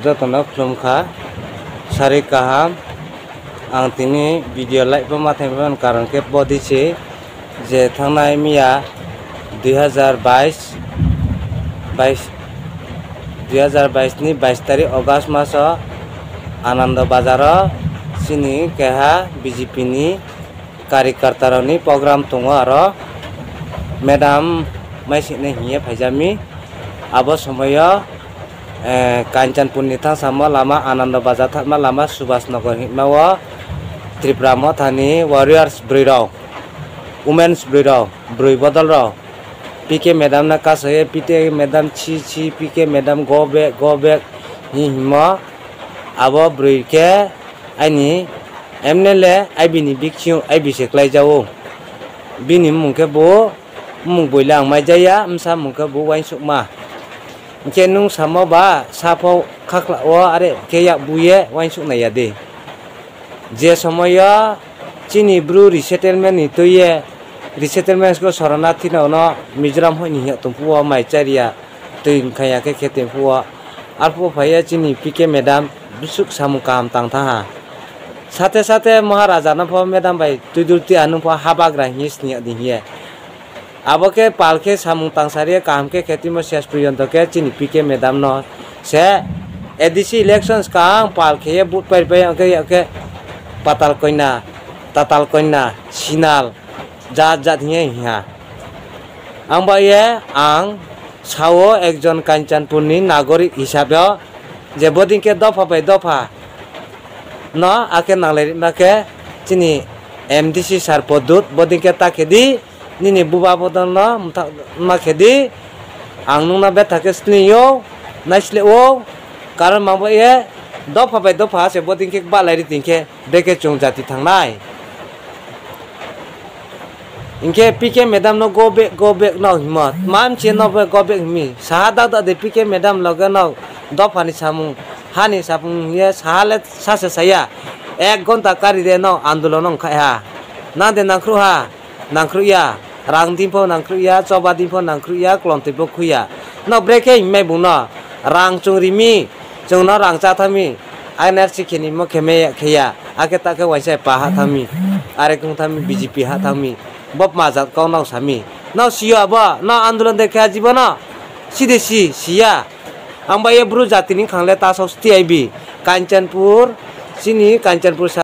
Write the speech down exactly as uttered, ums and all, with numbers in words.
Jotono khulumkha, sari kaham. Ang tini video live bo ma thangwi mano, karon khe bodi se je thangnai miya dui hazar bais, bais, dui hazar bais ni bais tarik August maso Anando Bazar o chini keha B J P ni karikarta rokni program tongo, aro madam mai sini hiye phaijami. Abo somoyo, eh, Kanchanpur ni thangsamo lama, Anando Bazar thangma lama, Subhas Nagar hinma o Tripura Motha ni warriors bwrwi rok, women's bwrwi rok, bwrwi bodol rok, P K madam no kasaye, P K madam chi chi, P K madam go back, go back hi himo. Abo bwrwi khe aini M L A I B ni bikching I B se kwlai jago. Bini mung khe bo mung buila ang mai jaya, msa mung khe bo uansukma. Hinkhe nung samo ba saphok khakla o are khe yak buye uansuk nai ya de. Je somoyo chini bru resettlement ni twiye, resettlement ko sorana thina ono Mizoram hoi ni hiya tongphuo mai chariya twi wngkha ya khe khe tongphuo. Arphuo phaiya chini P K madam bwswk samung kaham tang thaha. Sate sate Maharaja no pho madam bai twidul twi anung pho habagra hiye siniya di hiye. Abo khe pal khe samung tangsari kaham khe khetimo ses porjonto khe chini P K madam no se A D C elections kaham pal khe ye vote pai pai ang khe, ang khe patal koina, tatal koina, sinal, jat jat hiye hiya. Ang ba ye ang sao ekjon Kanchanpur ni nagorik hisabe o je bodin khe dopha bai dopha no akhe nanglai rima khe chini M D C sir Podut bodin khe ta khe di. Nini buba bodolno mwthak ma khe di, ang nungno bethak khe sini yo, naisle o, karon mabo ye, dopha bai dopha se bodin khe balai ri tin khe, bekhe chwng jati thangnai. Hinkhe P K madam no go back, go back no himo, mamche no go back himi, saha dak dak de P K madam loge no dopha ni samung, hani samung ye saha le sase saya, ek gonta kari de no andolon no khai ha, nang de nangkhru ha. Nangkhrukya, rang din pho nangkhrukya, choba din pho nangkhrukya, klontwi pho khuya. No brekhe himai bungno, rang chwng rimi, chwngno rang cha thangmi, N R C khenimo kheme kheya, akhe takhe waisa pa ha thangmi, are kung thangmi, B J P ha thangmi, bop majat kok nok sami. No siyo abo, no andolon de khe jibono, side si, siya. Ang ba ye bru jatini khangle tasok T I B, Kanchanpur, chini Kanchanpur sa